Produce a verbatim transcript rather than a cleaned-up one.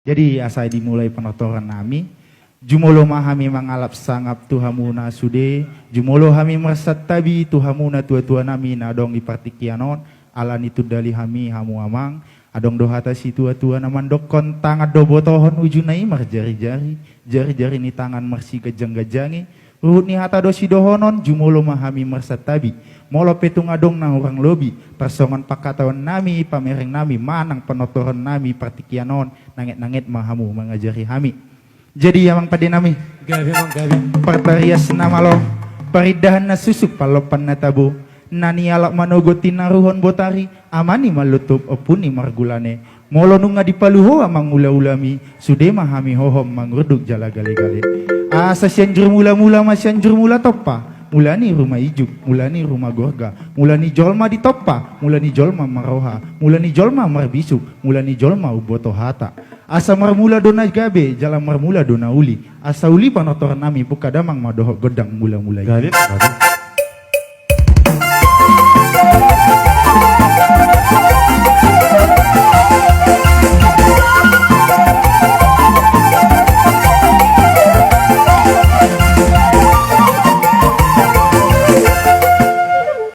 Jadi asa dimulai panortoran nami. Jumolo ma hami mangalap sangap tu hamuna sude, jumolo hami marsantabi tu hamuna tua-tua nami na adong di partingkian on, ala ni tundali hami hamu amang, adong do hata situa-tua na mandokkon tangan do botohon ujuna i marjari-jari, jari-jari ni tangan marsiganjang-ganjangi, ruhut ni hata do sidohonon, jumolo ma hami marsantabi. Molo pe tung adong na hurang lobi, tarsongon pangkataion nami, pamereng nami, manang panortoran nami, partingkian on, nanget-nanget ma hamu mangajari hami. Jadi amang pande nami. Gabe amang gabe. Partarias na malo, parindahan na suksuk, palompan na tabo, na nialap manogot tinaruhon botari, ama ni maluntuk, ompu ni margulane. Molo nunga dipaluho amang ula-ulami, sude ma hami hohom mangurduk jala gale-gale. Asa Sianjur Mula-mula ma Sianjur Mula Tompa, mula ni ruma ijuk, mula ni ruma gorga, mula ni jolma ditompa, mula ni jolma marroha, mula ni jolma marbisuk, mula ni jolma umboto hata. Asa marmula do na gabe, jala marmula do na uli. Asa uli panortoran nami, buka damang ma dohot gondang mula-mula i. Gabe, gabe.